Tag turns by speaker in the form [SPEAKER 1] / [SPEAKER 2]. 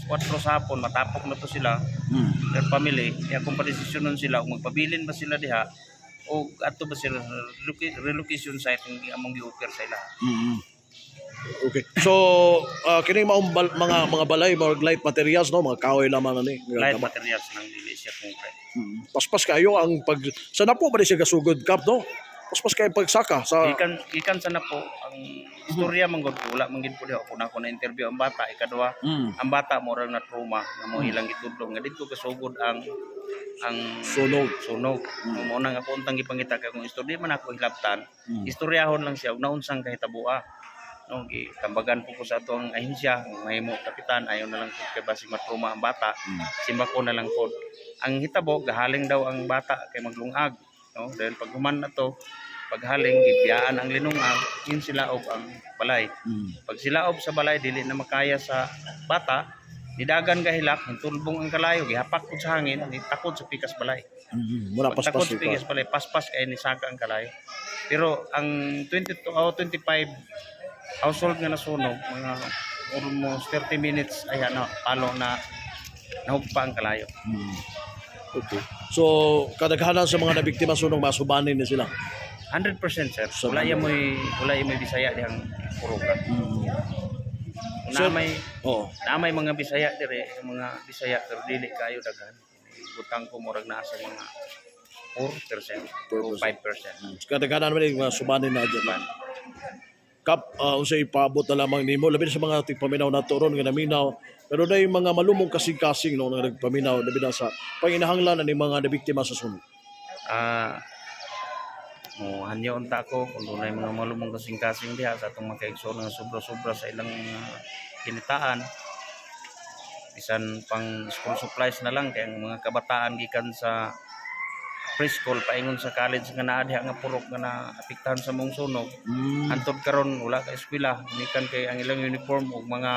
[SPEAKER 1] 4 sa hapon matapok na to sila their family. Kaya kung padesisyonon sila kung magpabilin ba sila diha o adto ba sila sa relocation site ang among gi-offer sa ila.
[SPEAKER 2] Okay. So, kini maong mga balay, mga light materials, no, mga kahoy lamang ani.
[SPEAKER 1] Light materials lang, dili siya concrete.
[SPEAKER 2] Paspas kayo ang pag sa Napo ba ni siya gasugod, Kap, no? Paspas kayo pagsaka sa
[SPEAKER 1] Gikan gikan sa Napo ang istorya man gud, wala man gid po diha kung ako na interview ang bata ikaduha. Ang bata moral na trauma nga mo ilang gitudlo nga didto kasugod ang
[SPEAKER 2] sunog.
[SPEAKER 1] Sunog. Mo nang ako untang gipangita kay kung istorya man ako hilabtan, istoryahon lang siya og naunsang kahitaboa. No, gitambagan po ko sa ato ang ahensya, kung mahimo kapitan, ayaw na lang po kay basig matruma ang bata, simba ko na lang po. Ang hitabo, gahaling daw ang bata kay maglungag. No? Dahil pag human na to, paghaling, gibiyaan ang linungag, yun silaob ang balay. Pag silaob sa balay, dili na makaya sa bata, nidagan gahilak, hintulbong ang kalayo, gihapak ko sa hangin, nitakod sa pikas balay.
[SPEAKER 2] Muna
[SPEAKER 1] Pagtakod
[SPEAKER 2] paspas
[SPEAKER 1] sa pikas balay, paspas kay nisaka ang kalayo. Pero ang 22 o 25 household nga nasunog, mga almost 30 minutes ay ano, palo na nahugpa ang kalayo.
[SPEAKER 2] Okay. So, kadaghanan sa mga nabiktima sunog, masubanin ni sila.
[SPEAKER 1] 100%, sir. Wala moy Bisaya dihang puroka. Na may na may mga Bisaya dire, yung mga Bisaya pero dili kayo daghan. Butang ko murag naa sa mga 4% o 5%.
[SPEAKER 2] Kadaghanan man yung mga subanin na dyan. Kap, unsay ipaabot na lamang nimo labi na sa mga tigpaminaw nato ron nga naminaw pero na yung mga malumong kasing-kasing, no, nga nagpaminaw labi na sa panginahanglan ni mga nabiktima sa sunog?
[SPEAKER 1] Mo hanyo unta ko kung dunay mga malumong kasing-kasing diha sa atong mga kaigsoon nga sobra-sobra sa ilang mga kinitaan, bisan pang school supplies na lang kay ang mga kabataan gikan sa preschool paingon sa college nga naa diha nga purok nga naapektahan sa mong sunog, hantod karon wala ka eskwela gikan kay ang ilang uniform ug mga